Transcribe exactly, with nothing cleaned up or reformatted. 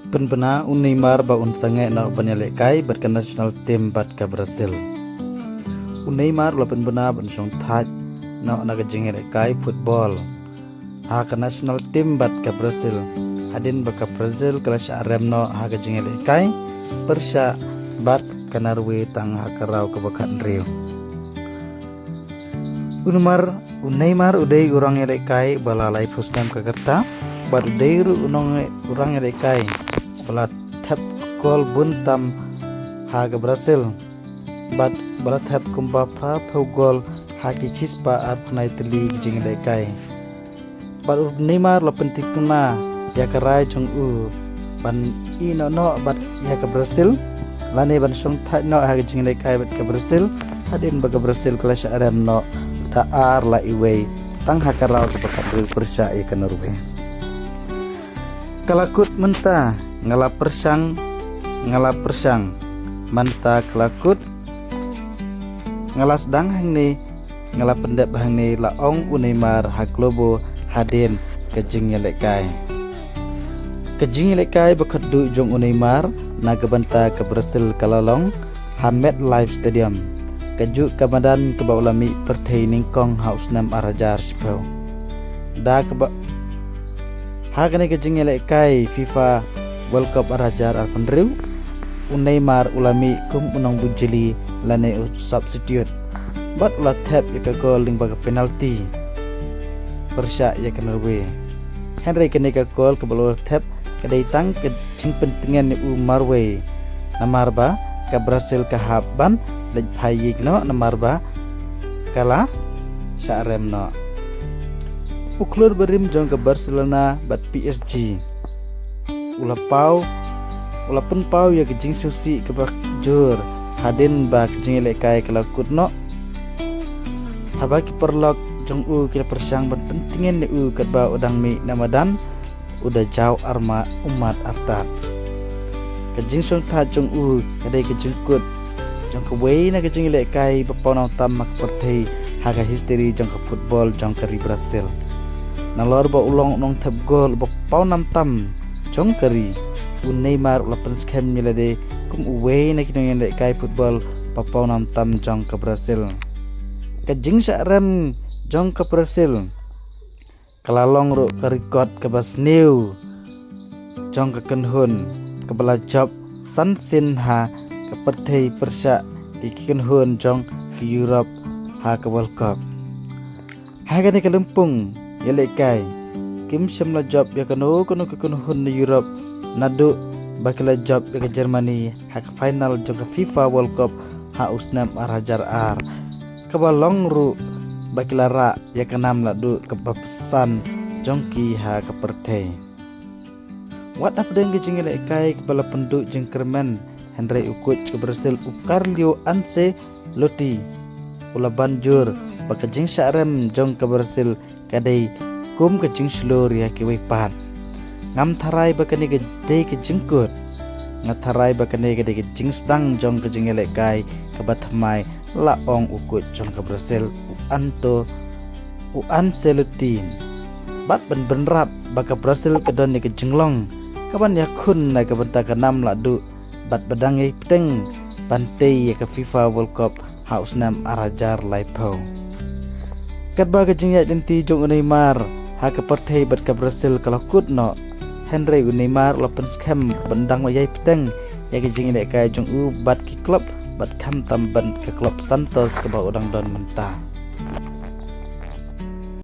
Pynbna u Neymar ba un sangeh noh ban ïalehkai bad ka national team bad ka Brazil. U Neymar u la pynbna ban shong thait noh na ka jingïalehkai football ha ka national team bad ka Brazil, hadien ba ka Brazil ka la shah rem noh ha ka jingïalehkai pyrshah bad ka Norway tang ha ka round kaba khathynriew. U Neymar, u Neymar u dei u rangïalehkai ba la laiphew snem ka rta, bad u dei ruh u nong u rangïalehkai ba la thep gol bun tam ha ka Brazil, bad ba la thep kumba phraphew gol ha ki shispah arphew khyndai tylli ki jingïalehkai. Bad u Neymar u la pyntikna ïa ka rai jong u ban ïehnoh noh bad ïa ka Brazil, lane ban shong thait noh ha ka jingïalehkai bad ka Brazil, hadien ba ka Brazil ka la shah rem noh da ar la iwei tang ha ka round kaba khathynriew pyrshah ïa ka Norway. Ka la kut mynta, nga la pyrshang, nga la pyrshang. Mynta ka la kut, nga la sdang hangne, nga la pyndep hangne, la ong u Neymar ha Globo hadien ka jingïalehkai. Ka jingïalehkai ba khatduh jong u Neymar na ka bynta ka Brazil ka la long ha MetLife Stadium, kajuh ka madan kaba u la mih pyrthei nyngkong ha u snem ar hajar shiphew. Da kaba ha kane ka jingïalehkai FIFA World Cup ar hajar arphew hynriew, u Neymar u la mih kum u nongbujli lane u substitute, bad u la thep ïa ka gol lyngba ka penalty pyrshah ïa ka Norway. Hynrei kane ka gol kaba u la thep ka dei tang ka jingpyntngen ïa u marwei, namar ba ka Brazil ka hap ban leit phai ïing noh namar ba ka la shah rem noh. U khlur barim jong ka Barcelona bad PSG u la paw, u la pynpaw ïa ka jingsngewsih kaba jur hadien ba ka jingïalehkai ka la kut noh, haba ki paralok jong u ki la pyrshang ban pyntngen ïa u katba u dang mih na madan, u da jaw armat ummat artat. Ka jingshong thait jong u ka dei ka jingkut jong kawei na ka jingïalehkai ba pawnam tam ha ka pyrthei ha ka history jong ka football jong ka ri Brazil. Nalor ba u long u nongthep gol ba pawnam tam jong ka ri, u Neymar u la pynskhem ïa lade kum uwei na ki nongïalehkai football ba pawnam tam jong ka Brazil. Ka jingshah rem jong ka Brazil ka la long ruh ka record kaba sniew jong ka kynhun kaba la jop san sien ha ka pyrthei pyrshah ïa ki kynhun jong ka Europe ha ka World Cup. Ha kane ka lympung ïalehkai kim shym la jop ïa kano kano ka kynhun na Europe naduh ba ki la jop ïa ka Germany ha ka final jong ka FIFA World Cup ha u snem ar hajar ar, kaba long ruh ba ki la rah ïa ka nam lahduh kaba san jong ki ha ka pyrthei. Wat hapdeng ka jingïalehkai kaba la pynduh jingkyrmen, hynrei u coach ka Brazil u Carlo Ancelotti u la ban jur ba ka jingshah rem jong ka Brazil ka dei kum ka jingshlur ïa kiwei pat. Ngam tharai ba kane ka dei ka jingkut. Nga tharai ba kane ka dei ka jingsdang jong ka jingïalehkai kaba thymmai, la ong u coach jong ka Brazil u Anto, u Ancelotti. Bad ban bynrap ba ka Brazil ka don ïa ka jinglong kaban ïakhun na ka bynta ka nam lahduh bad ba dang ïai bteng ban tei ïa ka FIFA World Cup ha u snem ar hajar laiphew. Katba ka jingïaid lynti jong u Neymar ha ka pyrthei bad ka Brazil ka la kut noh, hynrei u Neymar u la pynskhem ban dang ïai bteng ïa ka jingïalehkai jong u bad ki klub bad khamtam bad ka klub Santos kaba u dang don mynta.